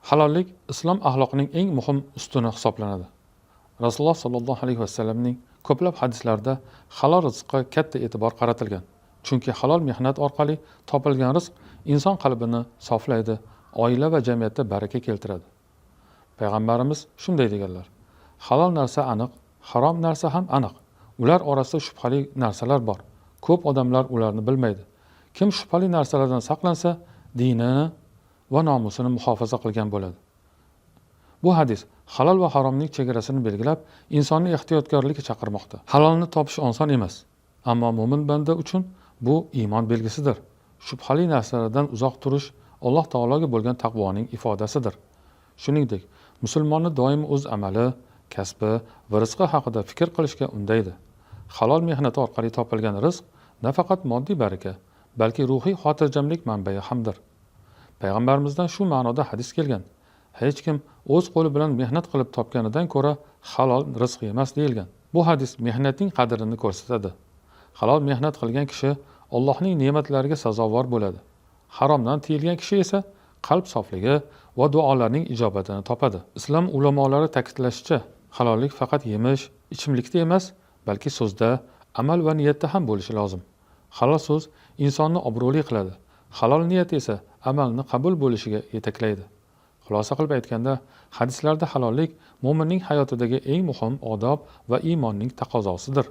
Halollik islom axloqining eng muhim ustuni hisoblanadi. Rasululloh sollallohu alayhi vasallamning ko'plab hadislarida halol rizqqa katta e'tibor qaratilgan. Chunki halol mehnat orqali topilgan rizq inson qalbini soflaydi, oila va jamiyatda baraka keltiradi. Payg'ambarimiz shunday deganlar: halol narsa aniq, harom narsa ham aniq. Ular orasida shubhali narsalar bor. Ko'p odamlar ularni bilmaydi. Kim shubhali narsalardan saqlansa, dinini va nomusini muhofaza qilgan bo'ladi. Bu hadis halol va haromning chegarasini belgilab, insonni ehtiyotkorlikka chaqirmoqda. Halolni topish oson emas, ammo mo'min banda uchun bu iymon belgisidir. Shubhali narsalardan uzoq turish Alloh taologa bo'lgan taqvoning ifodasidir. Shuningdek, musulmonni doim o'z amali, kasbi va rizqi haqida fikr qilishga undaydi. Halol mehnati orqali topilgan rizq nafaqat moddiy baraka, balki ruhiy xotirjamlik manbai hamdir. Payg'ambarimizdan shu ma'noda hadis kelgan: hech kim o'z qo'li bilan mehnat qilib topganidan ko'ra halol rizq yemas deyilgan. Bu hadis mehnatning qadrini ko'rsatadi. Halol mehnat qilgan kishi Allohning ne'matlariga sazovor bo'ladi. Haromdan tiyilgan kishi esa qalb sofligi va duolarning ijobatini topadi. Islom ulamolari ta'kidlashicha, halollik faqat yemish, ichimlikda emas, balki so'zda, amal va niyatda ham bo'lishi lozim. Halol so'z insonni obro'li qiladi. Halol niyat esa amalni qabul bo'lishiga yetaklaydi. Xulosa qilib aytganda, hadislarda halollik mo'minning hayotidagi eng muhim odob va iymonning taqozosidir.